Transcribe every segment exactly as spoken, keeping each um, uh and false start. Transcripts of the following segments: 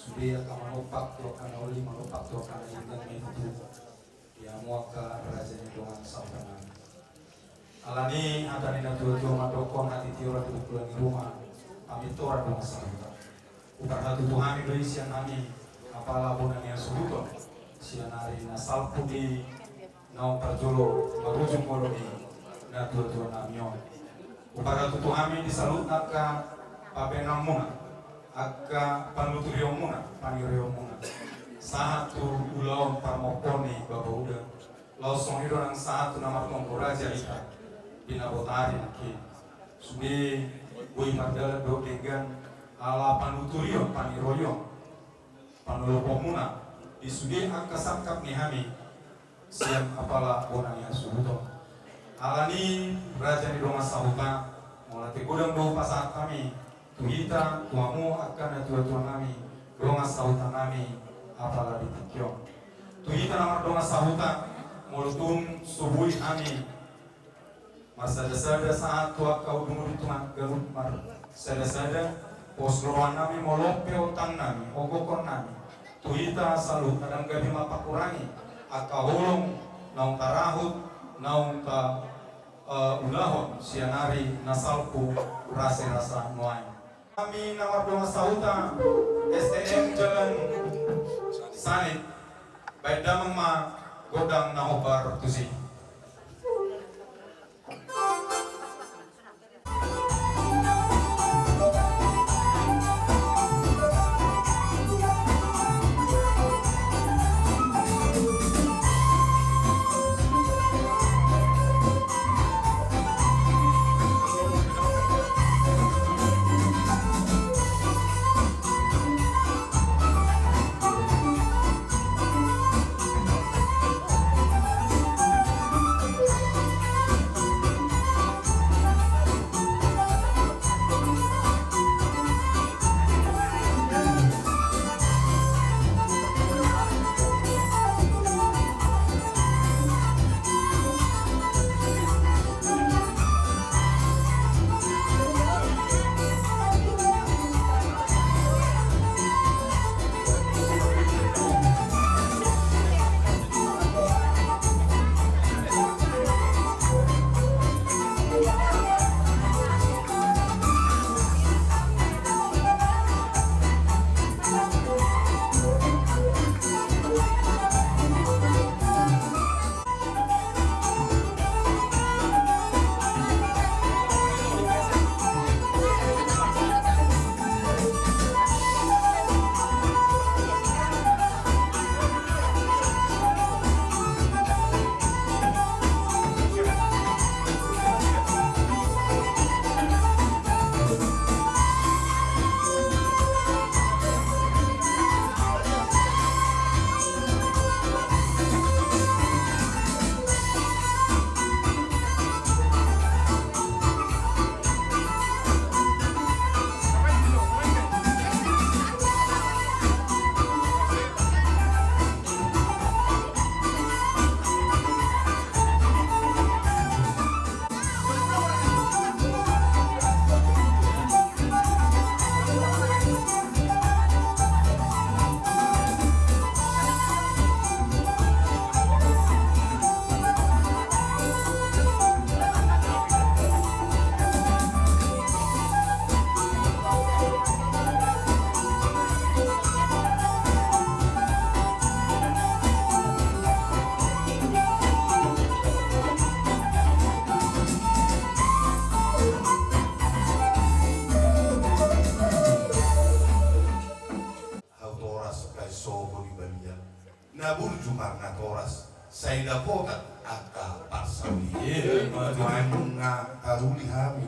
Sude angka manopang tu angka na uli, manopang tu angka na denggan ma i tutu. Di hamu angka raja ni dongan sahuta nami. Alani hata ni natuatua mandokkon, hatitior di bungkulan ni ruma, pamintoran dongan sahuta. Huparhatutu hami do i sian hami apala bona ni hasuhuton sian ari na salpu di naung parjolo marujung molo ni natuatua nami on. Huparhatutu hami di saluhutna angka pabenanmuna, angka panuturionmuna, paniroionmuna sahat tu ulaon parmompoon ni bapa uda. Laos songon i do nang sahat tu na martonggo raja hita di na botari nangkin. Sude boi mardalan dohot denggan ala panuturion, paniroion, panoloponmuna di sude angka sangkap ni hami sian apala bona ni hasuhuton. Alani raja ni dongan sahuta, mauliate godang do hupasahat hami tu hita, tu hamu angka natuatua nami, dongan sahuta nami, apala di tingki on. Tu hita na mardongan sahuta, molo tung so boi hami marsadasada sahat tu angka uduruduru, tu na ganup marsadasada, pos roha nami, molo pe ontang nami, ogokhon nami tu hita saluhutna, ndang gabe mampakurangi angka holong naung tarahut, naung ta, eh, ulahon sian ari na salpu rasirasa nuaeng. Hami na mardongan sahuta S T M Jalan Sanit, baen damang ma gondang na hombar tusi. Hau toras, kai sobo di balian, na burju marnatoras, sai dapotan angka parsaulian. Ima tutu. Nuaeng nunga taruli hami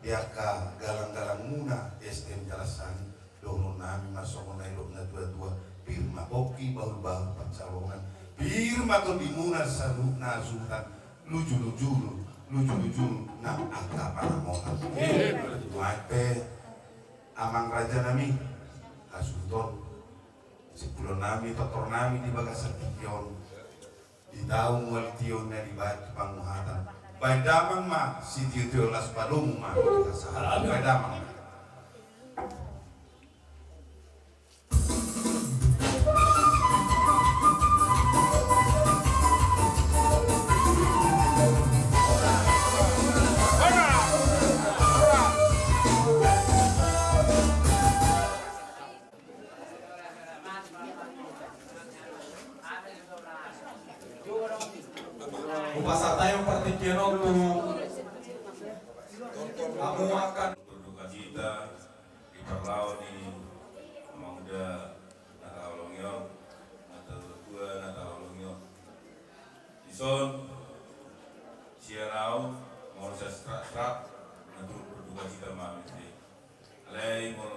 di angka galanggalangmuna S T M Jalan Sanit. Dohonon nami ma songon na nidok natuatua: Pir ma pongki, bahulbahul pansalongan, pir ma tondimuna saluhutna hasuhuton, lujuluju, lujuluju nang angka panangotan. Ima tutu. Nuaeng pe, amang raja nami, hasuhuton, simpulon nami, tortor nami di bagasan tingki on, di taon mual tio na dibaen tu panguhatan, baen damang ma sitiotio, las padomu ma tu hasahaton. Baen damang.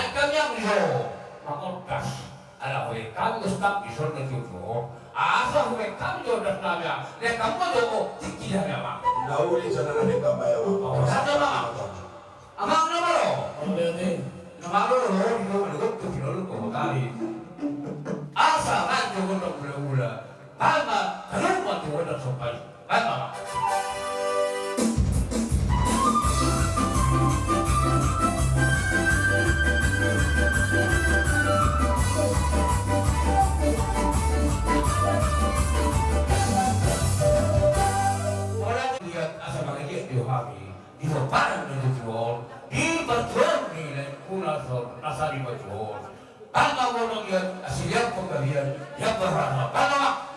Kami anggo mangordas, ala hurang kami mustang di son na tutu. Asa hurang kami do das nami, le kamu do tingki nami ama. Nauli jana nami kami ama. Oh, sata ma. Amang na malo. Amang na malo. Asa nami do gondang mula-mula. Baba, kalu ma tu gondang sompai. Di partuon ni lae muna son na sari ma tutu on. Baba, gondang ia, asi liat panggabean, ia parhana, baba.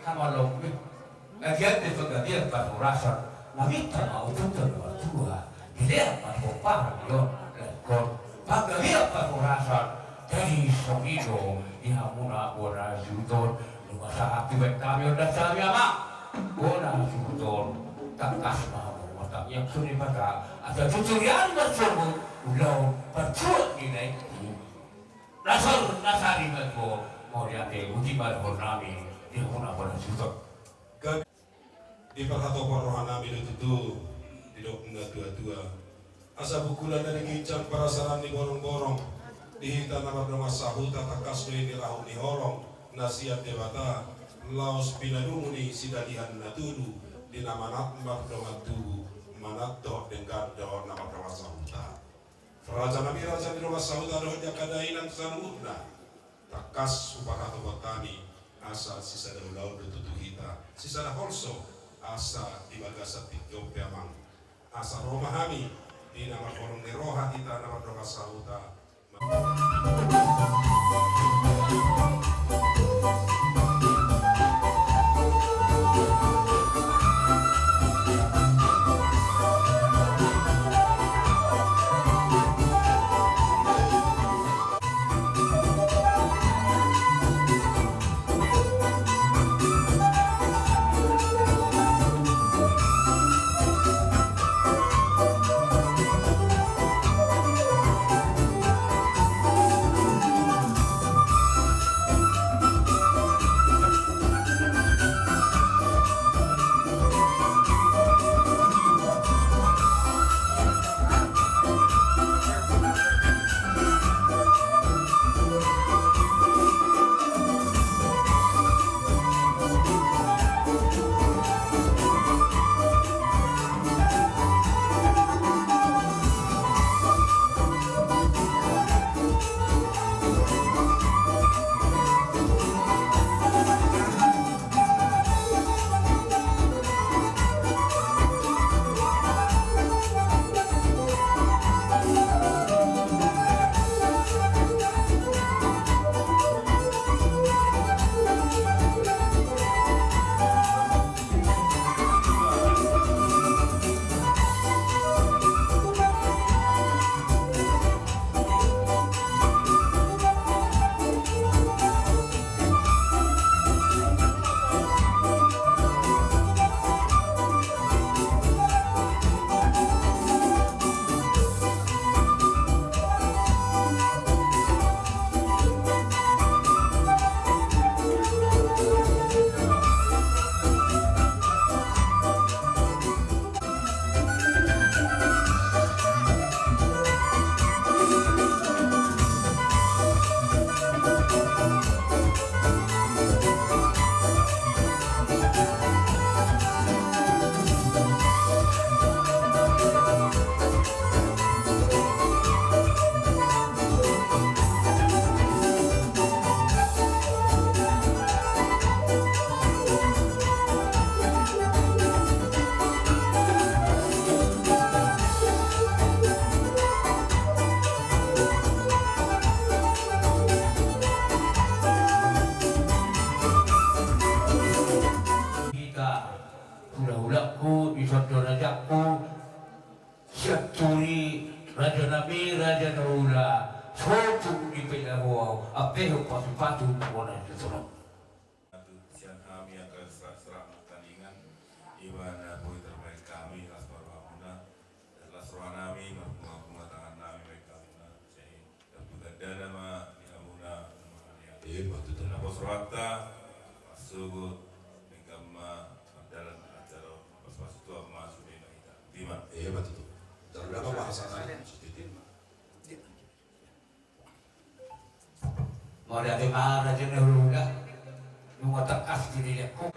Hamalombe. Gabe panggabean parhorasan. Maminta ma ompunta na martua. Dilean ma pomparan ni on. Lengkon. Panggabean parhorasan. Jadi songon i do di hamuna bona suhut on. Nunga sahat tu baen hami on das hami ama. Bona suhut on. Tangkas ma hamu martangiang tu Debata. Asa tutu rian marsogot. Ulaon partuat ni na i. Nasor nasari ma tutu. Mauliate uti ma dohonon nami di hamuna bona suhut on. Di parhatopot roha nami do tutu didok na tua-tua. Asa bukulan na di ginjang parasaran ni borong-borong di hita na mardongan sahuta tangkas do i ni rahut ni holong na sian Debata laos pinadungu ni sidalihan na tudu di na manat mardongan tubu manat dohot denggan dohot na mardongan sahuta. Raja nami raja ni dongan sahuta dohot angka dainang saluhutna. Tangkas huparhatopot hami asa sisada ulaon do tutu hita sisada holso asa di bagasan tingki on pe amang. Asa ro ma hami di na marholong ni roha hita na mardongan sahuta. Ampehon pasu-pasu tu bona di tulang. Sian hami angka serak-serak martandingan, ibana boi terbaik hami, las ma rohamuna, las rohanami, marbunga-bunga tangannami baen hamuna. Jadi, dapot gandana ma di hamuna. Ima tutu. Napos rohanta, marsogot, denggan ma mardalan acara on, pasu-pasu tu Ama sude na hita. Ima. Ima tutu. Tardama bahasa. Mauliate ma raja ni hulahula. Nunga tangkas dilehon ho.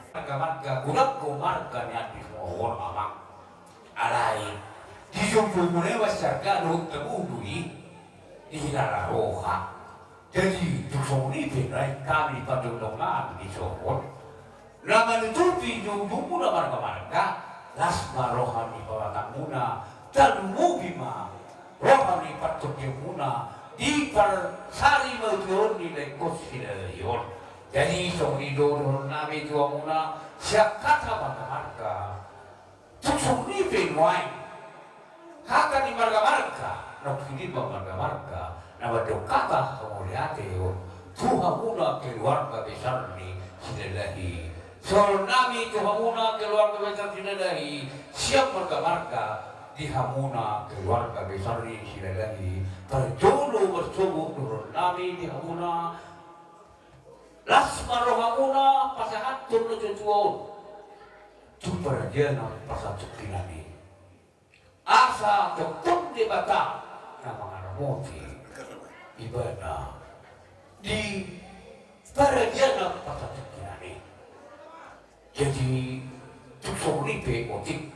Marga-marga, godang do marga ni Andis Mohor, Amang. Alai di jombomu na iba Siarga dohot tabulu i, dihilala roha. Jadi tung songon i pe naeng hami pandohan dison. Na manutupi jombomu na marga-marga, las ma roha ni pamatangmuna, tarlumobi ma roha ni partondionmuna di parsarimatua ni lae Silalahi on. Jadi songon i do dohononnami tu hamuna sian hata marga-marga. Tung songon i pe nuaeng hata ni marga-marga, nunga hudok ma marga-marga, na mandok hata hamauliateon tu hamuna keluarga besar ni Silalahi. Songon i tu hamuna keluarga besar Silalahi, sian marga-marga di hamuna keluarga besar ni Silalahi, parjolo marsogot dohononnami di hamuna, las ma rohamuna pasahathon na tua-tua on tu parajana parsatongkinan i. Asa tongtong Debata na mangaramoti ibana di parajana parsatongkinan i. Jadi tung songon i pe otik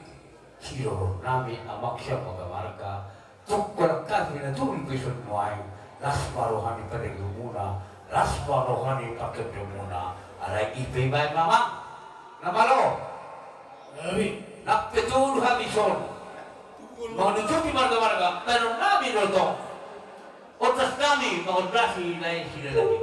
sidohononnami, Amang, sian marga-marga, tung holan hami na tuli pe songon nuaeng, las ma roha ni parajamuna, las ma roha ni partondionmuna. Alai i pe baen ma, Amang. Na malo. Nang pe tolu hami son. Manguduti marga-marga, baenonnami do tong. Ondasnami mangondasi lae Silalahi.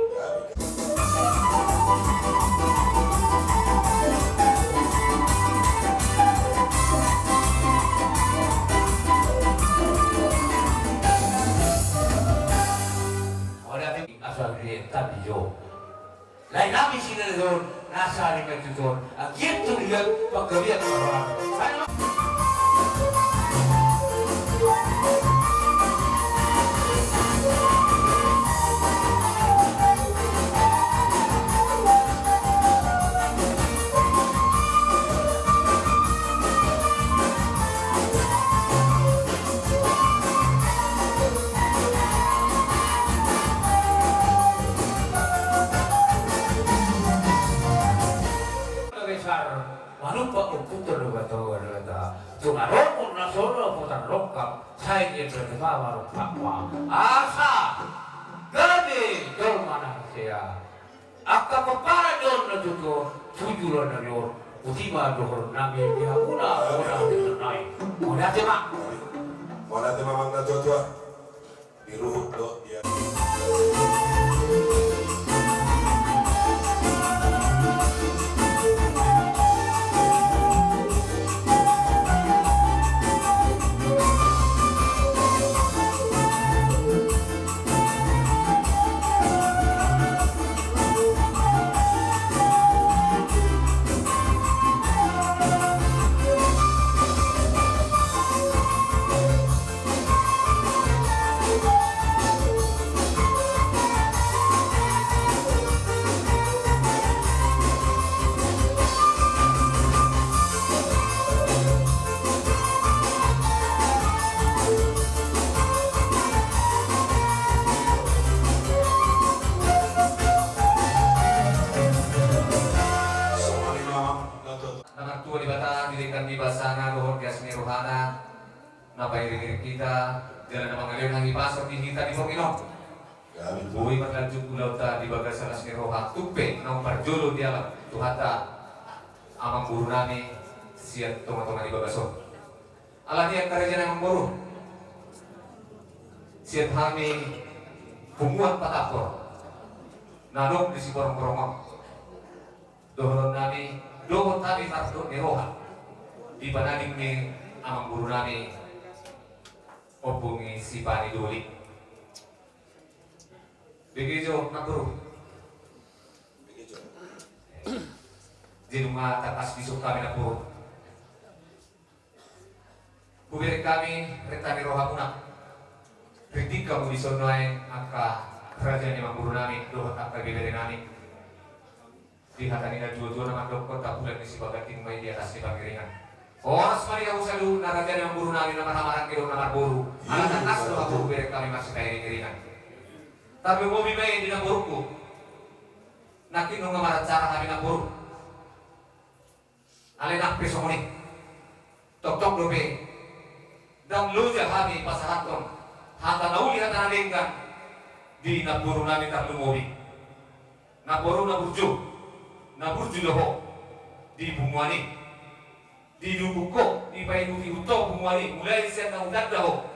Ora asal dia tadi jo. Laenami Silalahi on, nasa lima tutu on, anggiat tu dia panggabean parrohaan. Besar, manumpak ompunta do bato, bato, bato. Tung adong na solo potar longkap, sai dia berkata marumpak ma. Asa gabe jolma na hasea. Angka pomparan ni on na tutu, tujuan na on, uti ma dohononnami di hamuna, bona di nai. Mauliate ma. Mauliate ma, Amang na tua-tua. Di ruhut do dia. Na martua Debata, di denggan ni basana dohot gas ni rohana, na pairing-iring hita, jala na mangalehon hangoluan di hita di borngin on. Boi marlanjut ulaonta di bagasan las ni roha, tung pe naung parjolo dialap Tuhanta amangboru nami, sian tonga-tonga ni bagas on. Alani i angka raja nami, amangboru, sian hami punguan Patapor na adong di Siborongborong on, dohonon nami, dohot hami mardok ni roha di panading ni amangboru nami Ompung i Sipani Doli. Begejo, namboru. Jadi nunga tangkas dison hami, namboru. Hubereng hami renta ni rohamuna. Rintik hamu dison nuaeng angka raja ni amangboru nami dohot angka ibebere nami. Di hata ni natuatua na mandokkon, tapulan ni sipaganti ma i di atas ni pangiringan. Horas ma di hamu saluhutna raja ni amangboru nami na marhahamaranggi dohot na marboru. Ala tangkas do hamu hubereng hami marsipairing-iringan. Tarlumobi ma i di namborungku. Nangkin nunga maracara hami, namboru. Alai nang pe songon i, tongtong dope ndang loja hami pasahathon hata na uli, hata na denggan di namboru nami tarlumobi. Namboru na burju, na burju do ho di punguan i. Didukung ho, dipaihut-ihut ho punguan i, mulai sian na hutanda ho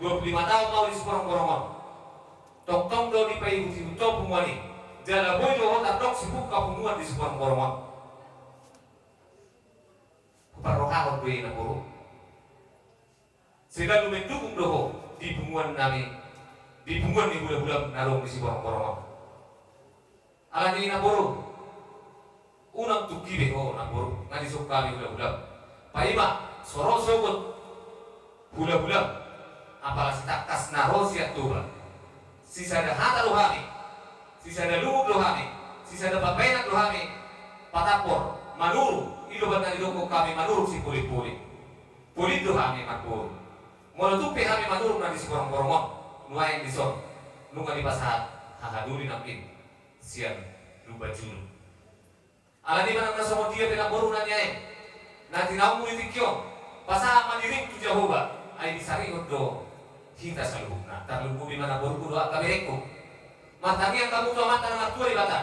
dua pulu lima taon ma ho di Siborongborong on. Tongtong do dipaihut-ihut ho punguan i. Jala boi do ho tardok sipungka punguan di Siborongborong on. Huparrohahon do i, namboru. Selalu mendukung do ho di punguan nami, di punguan ni hulahulam na adong di Siborongborong on. Alani i, namboru, unang tungki be ho, namboru, nga dison hami hulahulam. Paima so ro sogot hulahulam, apala sitangkas na ro sian Toba. Sisada hata do hami, sisada lungun do hami, sisada pambahenan do hami. Patapor, Manurung, i do banta didokkon hami Manurung Sipoli-poli. Polin do hami marboru. Molo tung pe hami Manurung na di Siborongborong on, nuaeng dison nunga dipasahat hahadoli nangkin sian Lumban Julu. Alani i, manang na songon dia pe, namboru, na niaeng na tinaonmu di tingki on, pasahat ma dirim tu Jahowa, ai disarihon do hita saluhutna. Tarlumobi ma, namborungku, dohot angka berengku, martangiang hamu tu Amanta na martua Debata,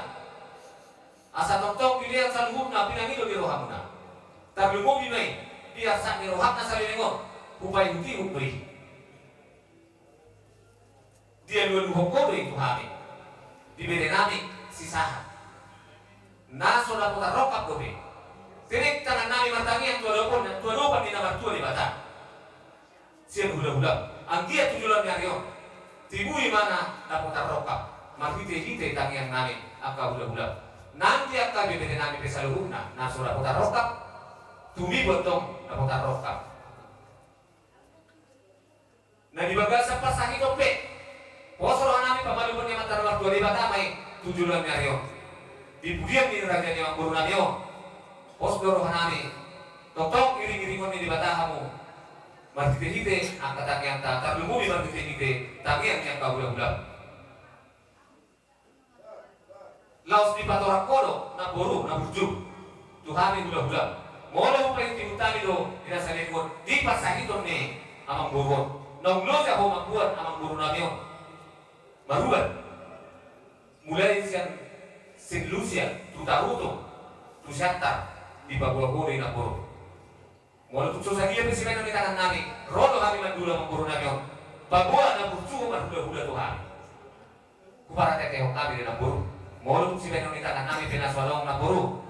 asa tongtong dilehon saluhutna pinangido ni rohamuna. Tarlumobi ma i di arsak ni rohangna saleleng on, hupaihut-ihut do i. Dialualuhon ho do i tu hami, di bere nami si Sahat, na so dapotan rongkap dope. Tedek tangan nami martangiang tu adopan, tu adopan ni na martua Debata sian hulahulam. Anggiat tu joloan ni ari on, tibu i ma na dapotan rongkap marhitehite tangiang nami angka hulahulam. Nang di angka bebere nami pe saluhutna na so dapotan rongkap, tumibu antong dapotan rongkap. Na di bagasan parsahiton pe, pos roha nami pamalumon ni Amanta na martua Debata ma i tu joloan ni ari on. Di pudian ni raja ni amangboru nami on, pos do roha nami, tongtong iring-iringon ni Debata hamu marhitehite angka tangiangta, tarlumobi marhitehite tangiang ni angka hulahulam. Laos dipatorang ho do, namboru, na burju, tu hami hulahulam. Molo hupaihut-ihut hami do di na saleleng on, di parsahiton ni amangboru on, naung loja ho mamboan amangboru nami on maruban. Mulai sian Sinlusia tu Tarutung tu Siantar, dipaboa ho do i, namboru. Molo tung so sadia pe sibahenon ni tangan nami, ro do hami mandula amangboru nami on, paboa na burju marhulahula tu hami. Huparateatehon hami do i, namboru. Molo tung sibahenon ni tangan nami pe na so adong, namboru,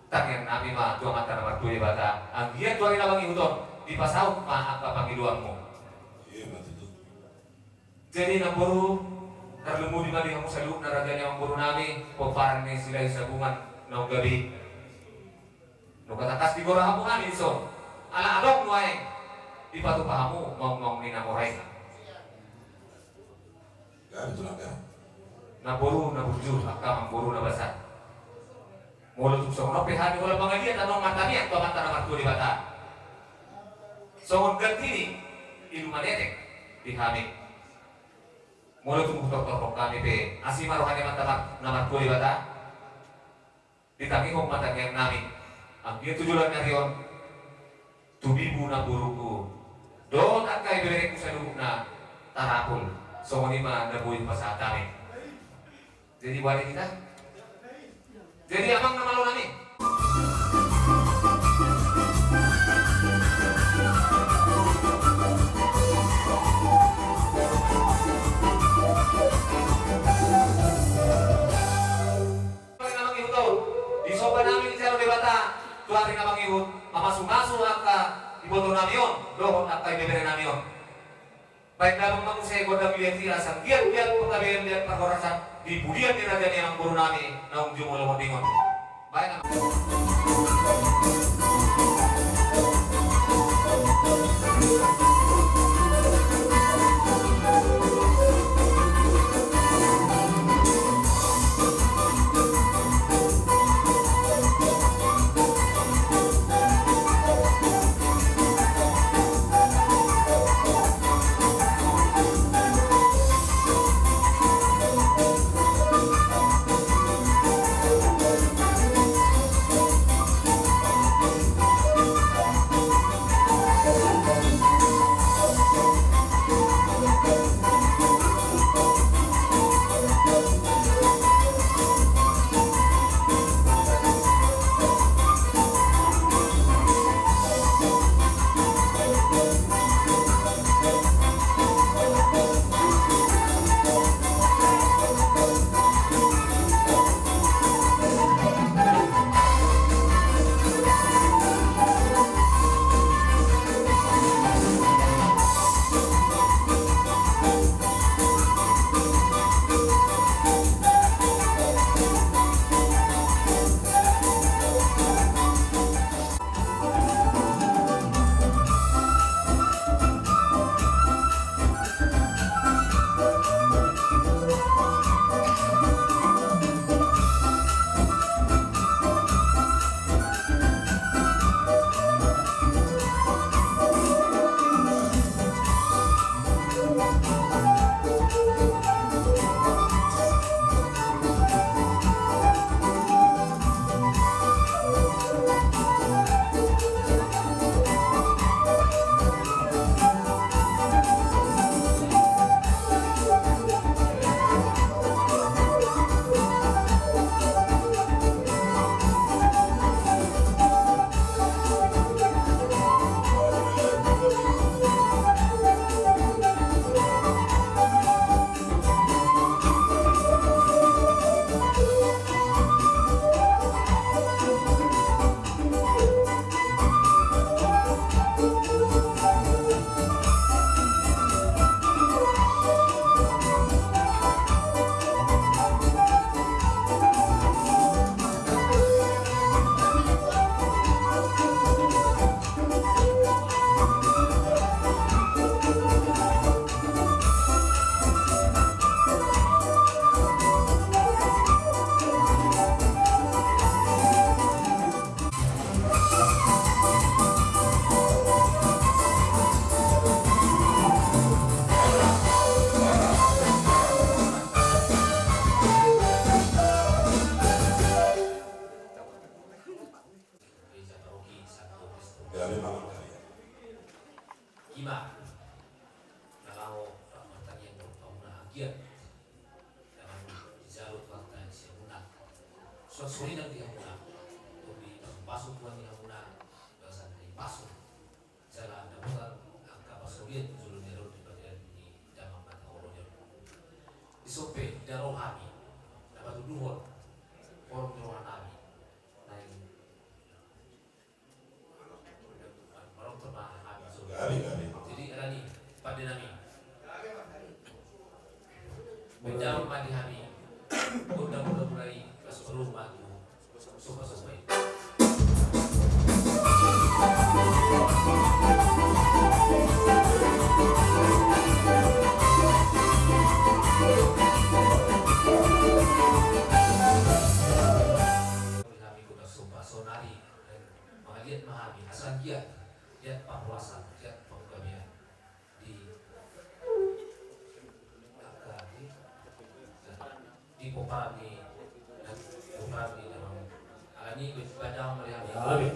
tangiang nami ma tu Amanta na martua Debata, anggiat tu ari na mangihut on dipasaut ma angka pangidoanmu. Jadi, namboru, tarlumobi ma di hamu saluhutna raja ni amangboru nami, pomparan ni Silahi Sabungan naung gabe i. Nunga tangkas digora hamu hami dison, ala adong nuaeng dipatupa hamu maungmaung ni na mora i. Namboru, na burju, angka amangboru na basa. Molo tung songon on pe hami holan mangaliat annon martangiang tu Amanta na martua Debata, songon ganti ni ilu manetek di hami. Molo tung hutortorhon hami pe, asi ma roha ni Amanta na martua Debata. Ditangihon ma tangiang nami, anggiat tu joloan ni ari on, tumibu namborungku dohot angka ibeberengku saluhutna tarapul. Songon i ma na boi hupasahat hami. Jadi, boha do hita? Jadi, amang na malo nami. mamasumasu angka ibotonami on dohot angka ibeberenami on. Baen damang ma muse gondang liat i asa giat-giat panggabean, liat parhorasan di pudian ni raja ni amangborunami naung jumolo monding on. Baen damang. Ima na laho martangiang dohot hamuna anggiat na laho dijalo tu angka siamunta. Suang songon i nang di hamuna, tong dipasupasu Tuhan di hamuna, bagasan dipasu jala dapotan angka parsaulian tu joloan ni ari on di pardian ni damang mata olo ni on. Dison pe di na ro hami na patuduhon horong ni roha nami. Gabe, gabe. Jadi, alani i, pande nami. Baen damang ma di hami gondang mula-mula i, laos ro ma tu somba-somba i. Hami gondang somba sonari. Mangaliat ma hami asa anggiat, giat parhorasan, giat panggabean di angka di, di pomparan ni, pomparan ni damang. Alani i baen damang ma di hami.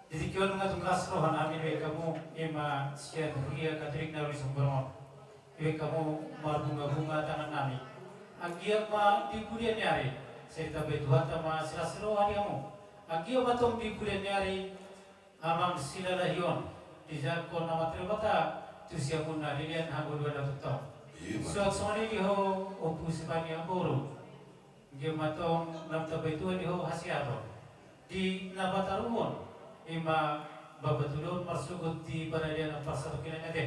Di tingki on nunga tung las roha nami dibahen hamu, i ma sian Huria Katolik na uli Somborong on. Dibahen hamu marbunga-bunga tangan nami. Anggiat ma di pudian ni ari, sai ditambai Tuhanta ma silas ni roha di hamu. Anggiat ma tong di pudian ni ari, Amang Silalahi on, dijangkon Amanta Debata tu siamunna di lilian hangoluan na tongtong. Suang songon i di ho Ompu Sipani Amboru. Anggiat ma tong lam tambai Tuhan di ho hasiaton di na pataruhon, i ma Bapa Tudo on marsogot di Paradian Parsatongkinan i ate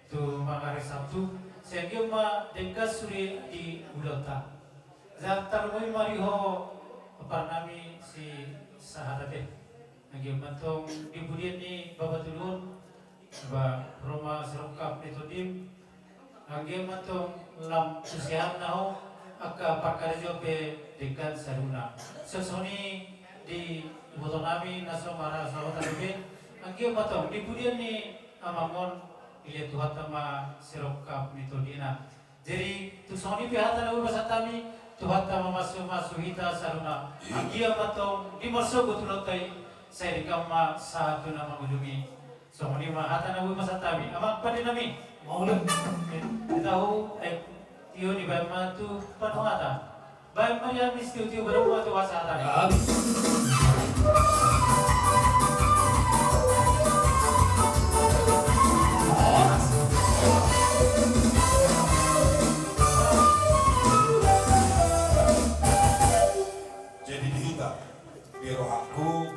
tu mangaresak tu, sai anggiat ma denggan sude di ulaonta. Jala tarlumobi ma di ho parnami si sahat ate. Anggiat ma tong di pudian ni Bapa Tudo on, ba ro ma sirongkap ni tondim. Anggiat ma tong lam tu siamunna ho, angka parkarejo pe denggan saluhutna. Suang songon i di iboto nami na so marhasarotan dope. Anggiat ma tong di pudian ni amang on, dilehon Tuhanta ma sirongkap ni tondina. Jadi tung songon i pe hata na boi pasahat hami, Tuhanta ma mamasu-masu hita saluhutna. Anggiat ma tong di marsogot ulaonta i, sai denggan ma sahat tu na mangujungi. Songon i ma hata na boi pasahat hami, amang pande nami. Mauliate. Di tahu, eh, tio dibahen ma tu pandohan hata. Bahen ma di hami sitio-tio, bahen ma tu hasahatan. Jadi di hita, di rohangku.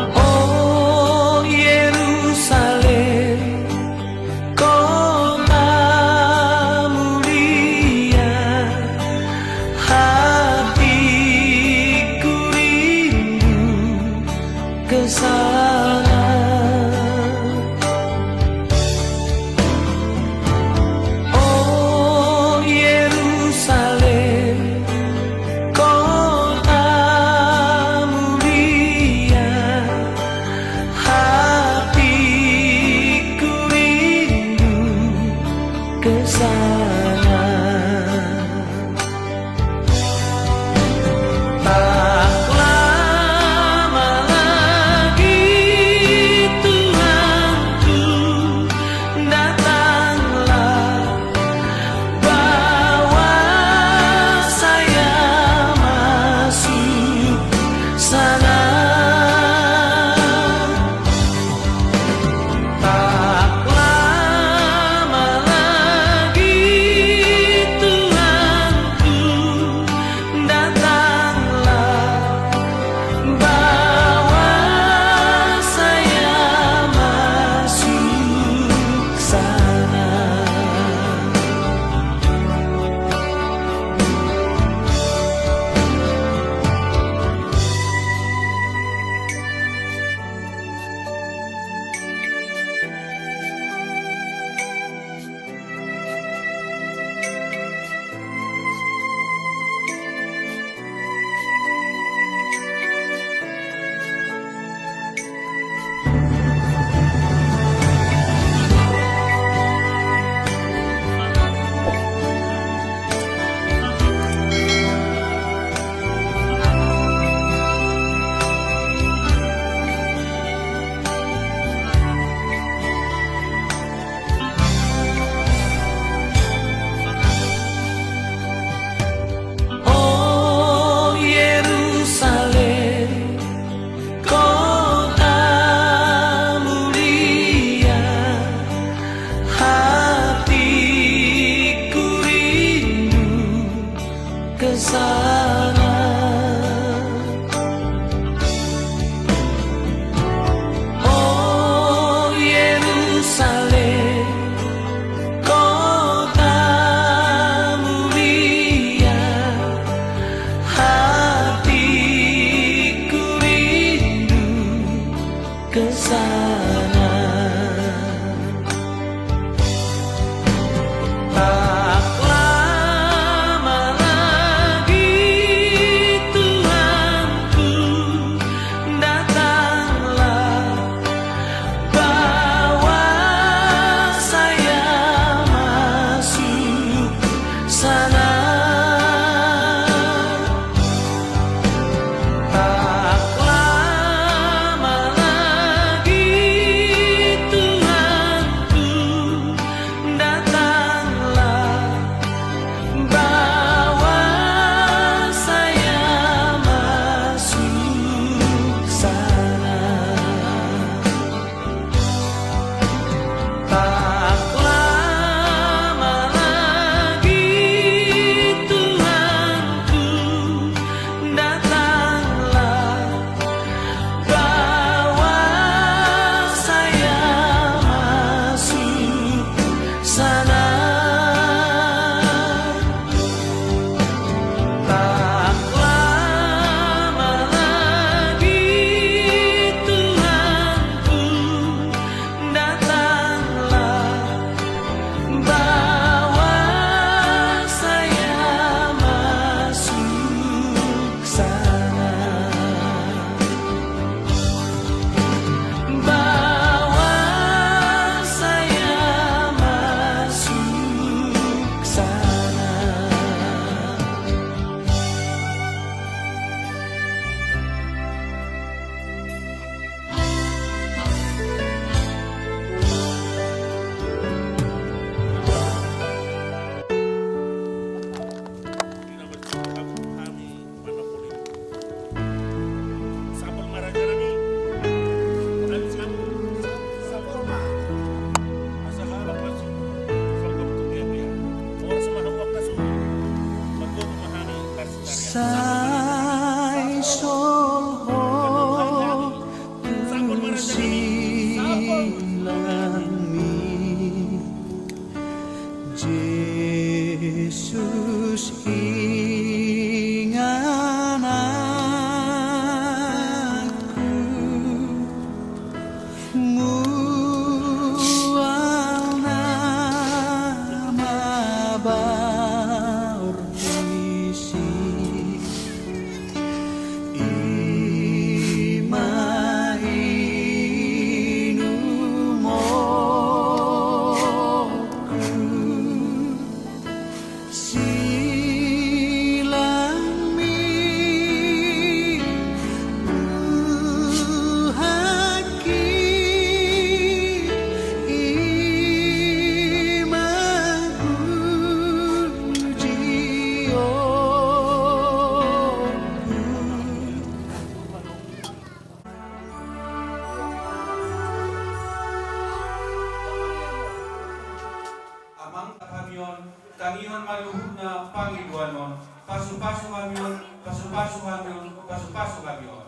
O Yerusalem, kota mulia, hatiku rindu ke sana. O Yerusalem, kota mulia, hatiku rindu ke sana. Tak lama lagi, Tuhanku, datanglah, bawa saya masuk sana. Tak lama lagi, Amang hami on, tangihon ma luhutna pangidoan on. Pasupasu hami on, pasupasu hami on, pasupasu hami on.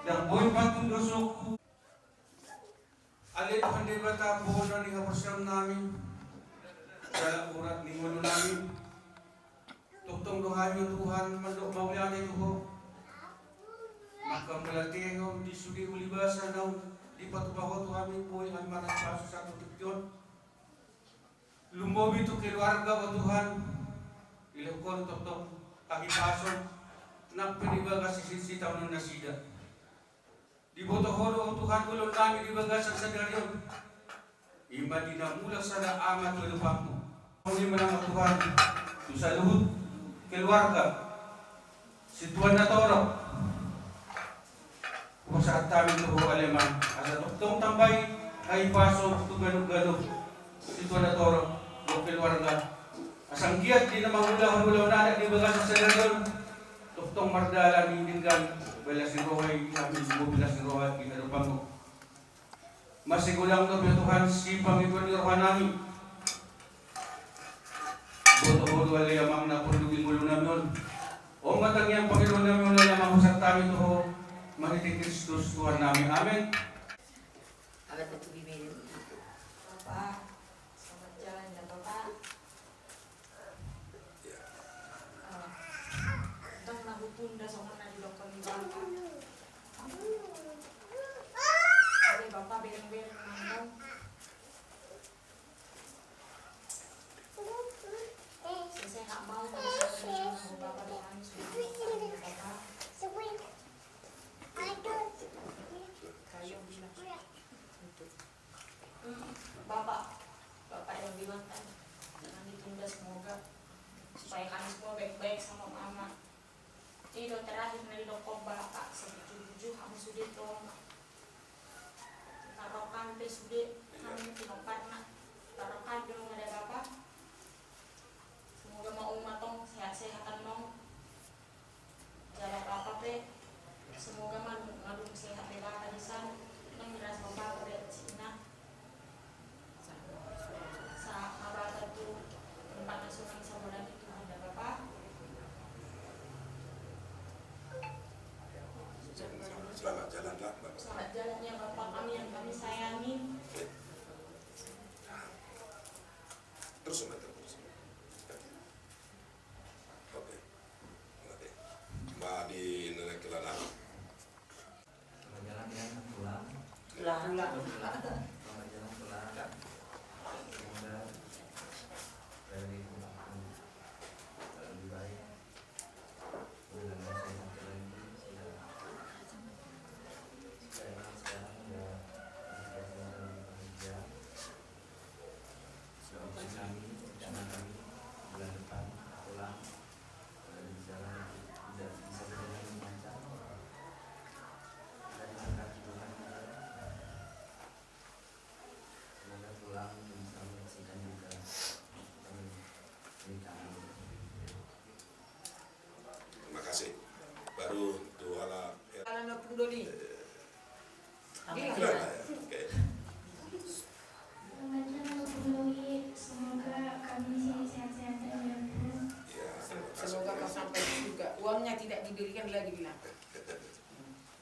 Ndang boi patundosonku. Ale Tuhan Debata, bohona ni haporseaon nami, jala urat ni ngolu nami. Tongtong do hami, o Tuhan, mandok mauliate tu Ho. Manghamauliatehon di sude uli basa naung dipatupa Ho tu hami, boi hami marhahipason sahat tu tingki on. Lumobi tu keluarga, o Tuhan, dilehon Ho tongtong hahipason nang pe di bagasan sitaonon nasida. Diboto Ho do, o Tuhan, ulaon nami di bagasan sadari on. I ma di na mulak sada ama tu adopanMu. Mauliate ma nang, o Tuhan, tu saluhut keluarga situan na torop. Hupasahat hami tu Ho, ale Amang, asa tongtong tambai hahipason tu ganup-ganup situan na torop dohot keluarga. Asa anggiat di na mangulahon ulaon adat di bagasan sadari on, tongtong mardalan i denggan, balas ni roha i hami, lumobi las ni roha di adopanMu. Masigodang dope, Tuhan, sipangidoan ni roha nami. Boto Ho do, ale Amang, na porlu di ngolu nami on. On ma tangiang pangidoan nami on, ale Amang, hupasahat hami tu Ho marhite Kristus Tuhan nami. Amen. Amen. Bapa, selamat jalan ya, Bapa. Ndang na hutunda songon na didokkon ni Bapa. Ate Bapa, bereng-bereng ma hamu. Sehat ma hamu, Bapa, dohot hami sude, Bapa. Kayo bilang. Hmm, Bapak, Bapak yang di mantan, jangan ditunda, semoga supaya kami semua baik-baik sama Mama. I do terakhir na didokkon Bapak, setuju-tuju hamu sude tu Oma. Tarrok hami pe sude, hami pe tinoparna. Tarrok hami pe nunga da Bapak. Semoga ma Oma tong sehat-sehat annon. Jala Bapa pe, semoga ma dung, ma dung sehat be Bapa di san, nang miras ma Bapa be sina. Sa, ma Bapa tu tempat na so nang sabola ni Tuhan da Bapa. Selamat jalan, Bapa. Selamat jalan ya Bapa kami yang kami sayangi. Terus, Bapa, terus. Oke. Oke. Ma di nana kelana. Selamat jalan ya, pulang. Pulang. Pulang. Selamat jalan pulang. Semoga dari lebih baik. Mudah-mudahan sehat lagi. Sudah. Sekarang, sekarang udah kerja. Doakan kami, rencana kami bulan depan pulang, eh, di jalan tidak bisa berjalan dengan lancar. Kita diberkati Tuhan juga. Semoga pulang bisa menyaksikan juga. Amin. Amin. Terima kasih. Baru dua lah. Ala na pudoli. Oke. Selamat jalan, Bung Doi. Semoga kami sini sehat-sehat saja, Bung. Iya, terima kasih. Semoga kau sampai di surga. Uangnya tidak diberikan lagi, bilang.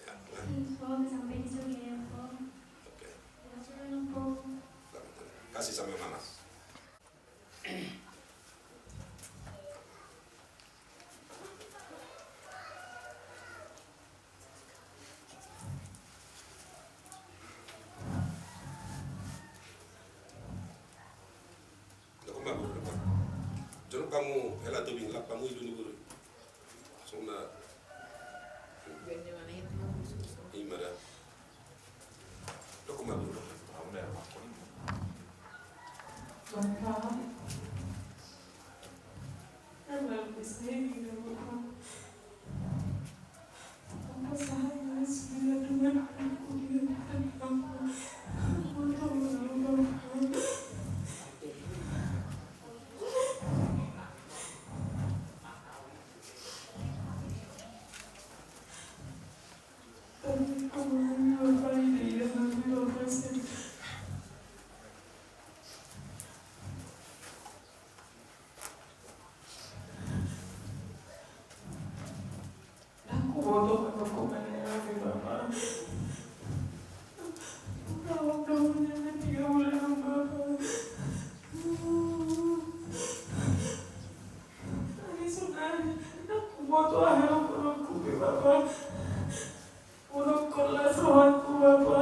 Ya, Bung. Semoga sampai di surga, ya, Bung. Oke. Selamat jalan, Bung. Kasih sama Mama. Hamu hela Tobing, lak hamu ido ni boru i. Songon na. Ima da. Dok ma boru. Bapa. Kan bagus nih, gitu, Bapa. Ndang huboto, Bapa, huboto, Bapa. Ungkap, ungkap, ungkap, ungkap, Bapa. Ani sonari, ndang huboto aha dohononku be, Bapa. Molo holan rohangku, Bapa.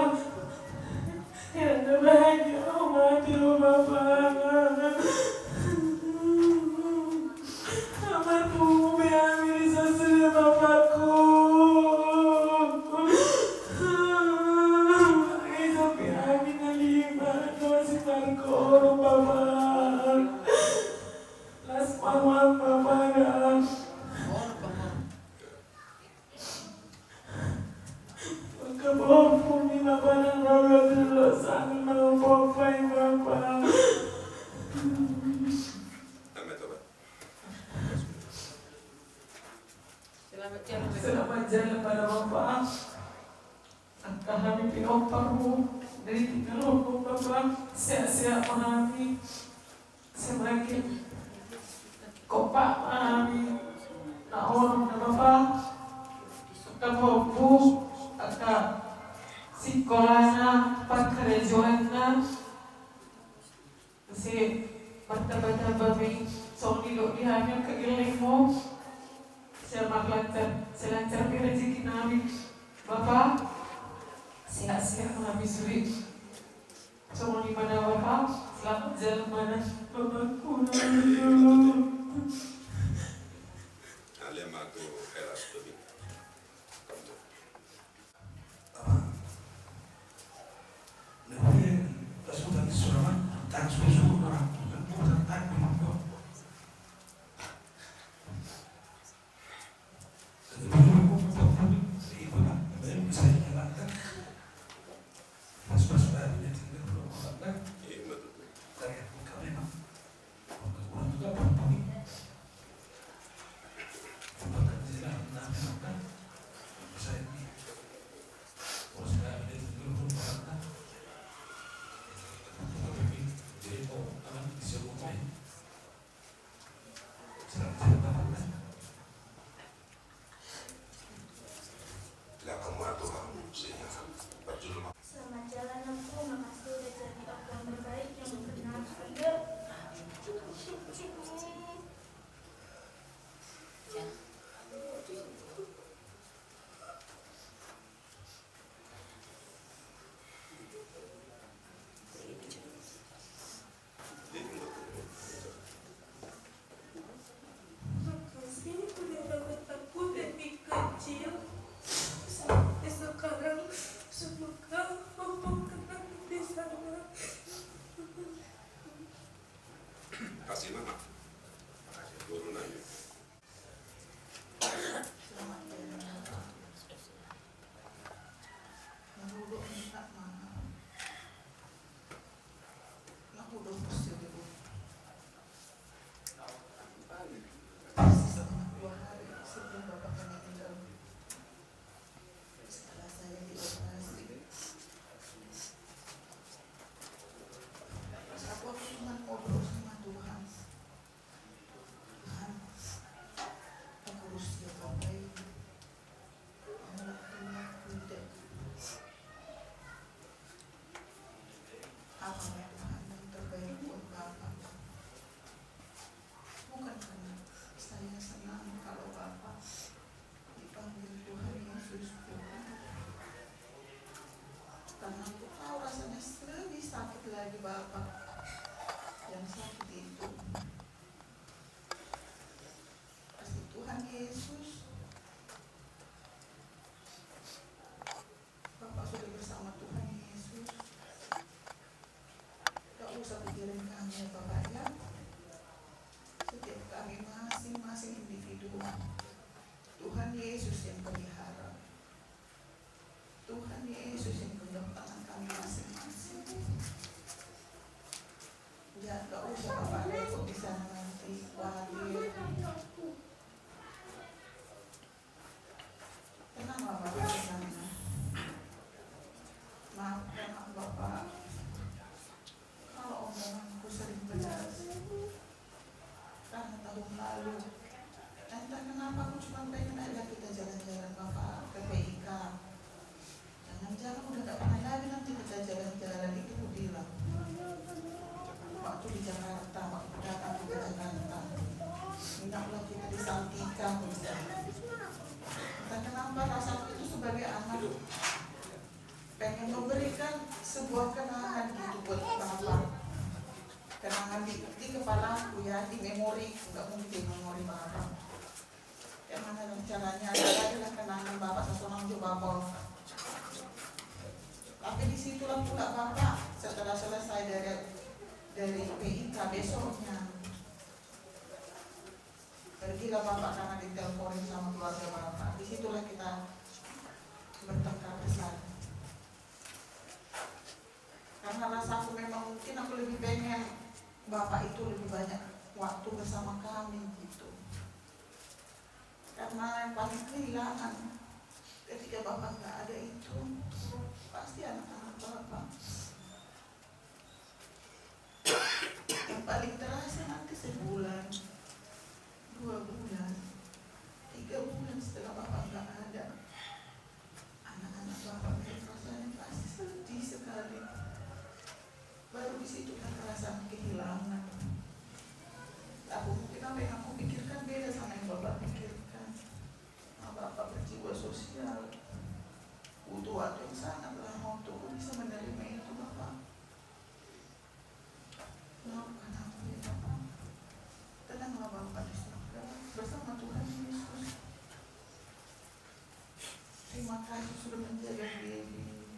Hea na bahagia au mate do, Bapa. Amarhum be hami di sasule, Bapangku. Ai sampe hami na lima, na si Marko do, Bapa. Las ma roham, Bapa, da. Mangkabompu ni Bapa nang royo dulu sang nang popai Bapa. Selamat jalan. Selamat jalan pada Bapa. Angka hami pinomparmu, dari tinggal hukum Bapa, sehat-sehat ma hami. Semakin kompak ma hami na onom na Bapa, angka pahompu, angka sikolana, pangkarejoanna. Muse martamba-tamba ma i songon i dohot di hami angka gellengmu. Sai marlancar, sai lancar ma i rejeki nami Bapa. Sehat-sehat ma hami sude. Songon i ma da Bapa, selamat jalan ma da Bapangku. Ale ma tu Elas tu di. Bapa. Nabi, pasukan Sulaiman, tang susu orang, bukan bukan tang bukan. Pas-pas baru dia tinggal belum makan. Iya, betul. Saya buka memang. Bapak di sana. Maafkan aku, Bapak. Kalau omonganku sering pedas, karena tahun lalu, entah kenapa aku cuma pengen aja kita jalan-jalan, Bapak, ke P I K. Jangan-jangan udah nggak pernah lagi nanti kita jalan-jalan, itu aku bilang. Waktu di Jakarta, waktu datang ke Jakarta, nginaplah kita di Santika, aku bilang. Entah kenapa, rasa itu sebagai anak pengen memberikan sebuah kenangan gitu buat Bapak. Kenangan di, di kepalaku ya, di memoriku, nggak mungkin di memori Bapak. Yang mana rencananya adalah, adalah kenangan Bapak sasonang jo Bapak. Tapi disitulah pula Bapak setelah selesai dari, dari P I K besoknya. Pergilah Bapak karena ditelepon sama keluarga Bapak. Disitulah kita bertengkar besar. Karena rasaku memang mungkin aku lebih pengen Bapak itu lebih banyak waktu bersama kami gitu. Karena yang paling kehilangan ketika Bapak nggak ada itu pasti anak-anak Bapak. Yang paling terasa nanti sebulan, dua bulan, tiga bulan setelah Bapak nggak ada. Anak-anak Bapak mungkin rasanya pasti sedih sekali. Baru di situ kan perasaan kehilangan. Aku mungkin apa yang aku pikirkan beda sama yang Bapak pikirkan. Nah, Bapak berjiwa sosial. Butuh waktu yang sangat lama untuk bisa menerima itu, Bapak. Maafkan aku ya, Bapak. Tenanglah Bapak di surga bersama Tuhan Yesus. Terima kasih sudah menjaga Gaby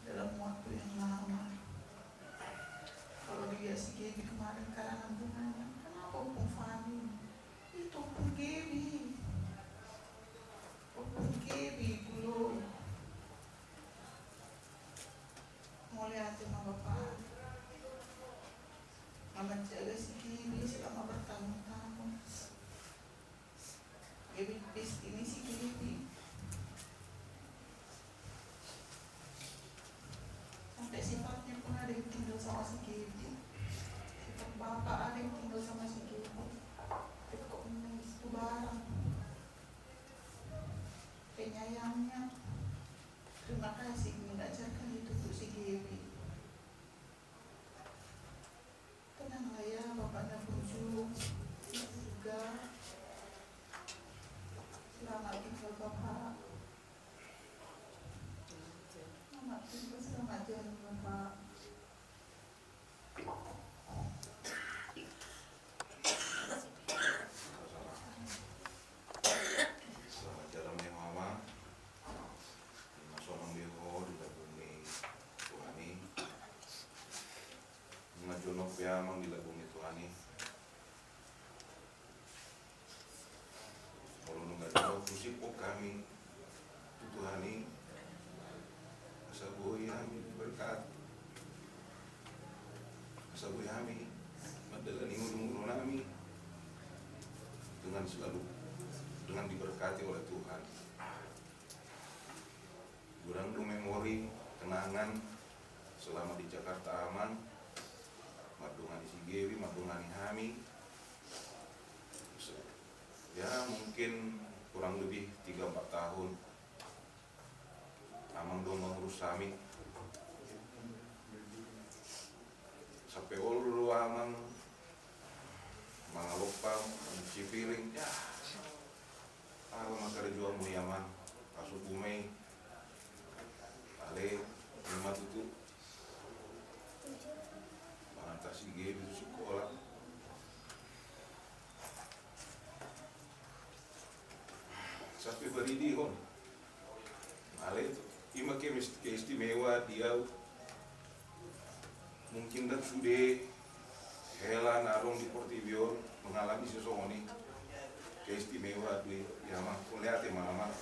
dalam waktu yang lama. Kalau dia si Gaby kemarin karangan bunganya, kenapa Ompung Fani? Itu Ompung Gaby. Ompung Gaby, belum. Mauliate ma Bapak. Mama jaga si Gaby selama bertahun-tahun. Gaby bis ini si Gaby. Sampai sifatnya pun ada yang tinggal sama si Gaby. Sifat Bapak ada yang tinggal sama si Gaby. Tapi kok menangis itu barang. Penyayangnya. Terima kasih mengajarkan itu untuk si Gaby. Tenanglah ya, Bapak na burju juga. Selamat tinggal, Bapak. Selamat tinggal, selamat jalan, Bapak. Selamat jalan ya, Mama. Ima sonang be ho di lambung ni Tuhan i. Ima jonok be Amang di lambung ni Tuhan i. Molo nunga jonok, husiphon hami tu Tuhan i, asa boi hami diberkati, asa boi hami mandalani ngolu-ngolunami dengan selalu, dengan diberkati oleh Tuhan. Godang do memori, kenangan selama di Jakarta Amang, mandongani si Gaby, mandongani hami. Ya, mungkin kurang lebih tiga empat tahun Amang do mangurus hami. Sampe olo do Amang mangalompa, mancuci piring. Ya. Ala ma karejaan muna i Amang, pasu bumai, ale, ima tutu. Mangantar si Gaby tu sikola. Sampe paridihon. Ale, ima ke-, keistimewaan di au. Mungkin ndang sude hela na adong di portibi on mengalami sisongon i. Keistimewaan do i, ya Amang, mauliate ma Amang.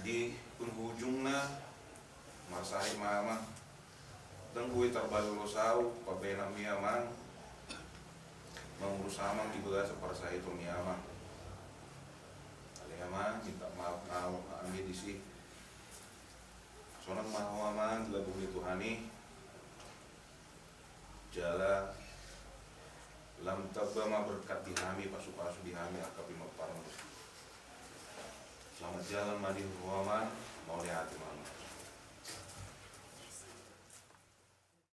Di penghujungna, marsahit ma Amang. Ndang boi tarbalos au pambahenanmi Amang, mangurus Amang di bagasan parsahiton ni Amang. Minta maaf ma hami disi. Sonang ma ho amang di lambung ni Tuhan i. Jala lam tamba ma berkat di hami, pasupasu di hami angka pinomparan. Selamat jalan ma di ho amang, mauliate ma amang.